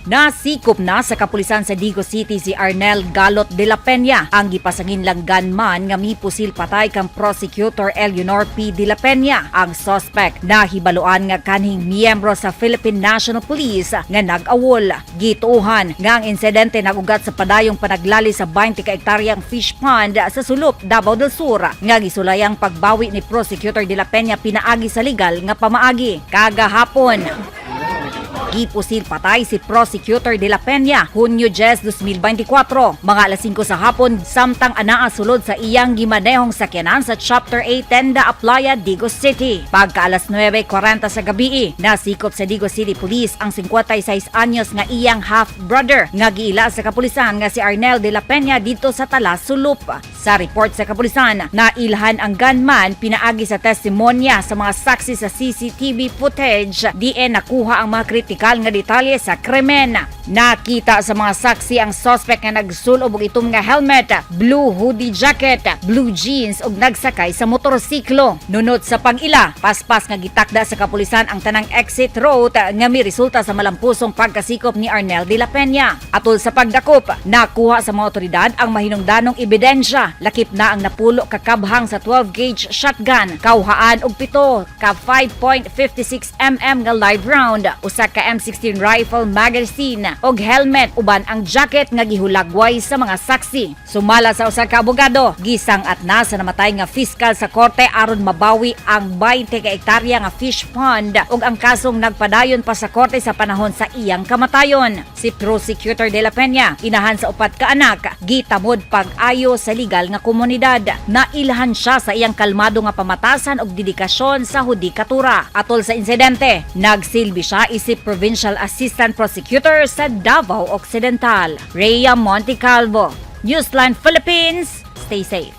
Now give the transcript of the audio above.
Nasikop na sa kapulisan sa Digos City si Arnel Galot de la Peña, ang gipasanginlang gunman nga mipusil patay kang Prosecutor Eleanor P. de la Peña. Ang suspect nahibaluan nga kanhing miyembro sa Philippine National Police nga nag-awol. Gituohan nga ang insidente nagugat sa padayong panaglali sa 20 ka hektaryang fish pond sa Sulop, Davao del Sur, nga gisulayang pagbawi ni Prosecutor de la Peña pinaagi sa legal nga pamaagi. Kagahapon, gipusil patay si Prosecutor de la Peña, Hunyo 10, 2024, mga alas 5 sa hapon, samtang anaa sulod sa iyang gimanehong sakyanan sa Chapter 8, Tenda Aplaya, Digos City. Pagka alas 9:40 sa gabi, nasikop sa Digos City Police ang 56 anyos nga iyang half-brother nga giila sa kapulisan nga si Arnel de la Peña didto sa Tala, Sulop. Sa report sa kapulisan, nailhan ang gunman pinaagi sa testimonya sa mga saksi sa CCTV footage diin nakuha ang mga kritikal nga detalye sa krimen. Nakita sa mga saksi ang suspect nga nagsulob og itom nga helmet, blue hoodie jacket, blue jeans ug nagsakay sa motorsiklo. Nunot sa pag-ila, paspas nga gitakda sa kapulisan ang tanang exit route nga miresulta sa malampusong pagkasikop ni Arnel de la Peña. Atol sa pagdakop, nakuha sa mga otoridad ang mahinungdanong ebidensya, lakip na ang 10 ka kabhang sa 12 gauge shotgun, kawhaan og 7 ka 5.56 nga live round, 1 ka M16 rifle magazine og helmet uban ang jacket nga gihulagway sa mga saksi. Sumala sa usa ka abogado, gisang-at na sa namatay nga fiscal sa korte aron mabawi ang 20 ka hektarya nga fish pond ug ang kasong nagpadayon pa sa korte sa panahon sa iyang kamatayon. Si Prosecutor de la Peña, inahan sa upat ka anak, gitamod pag-ayo sa legal nga komunidad. Nailhan siya sa iyang kalmado nga pamatasan ug dedikasyon sa hudikatura. Atol sa insidente, nagsilbi siya isip Provincial Assistant Prosecutor sa Davao Occidental. Rhea Montecalvo, Newsline Philippines, stay safe.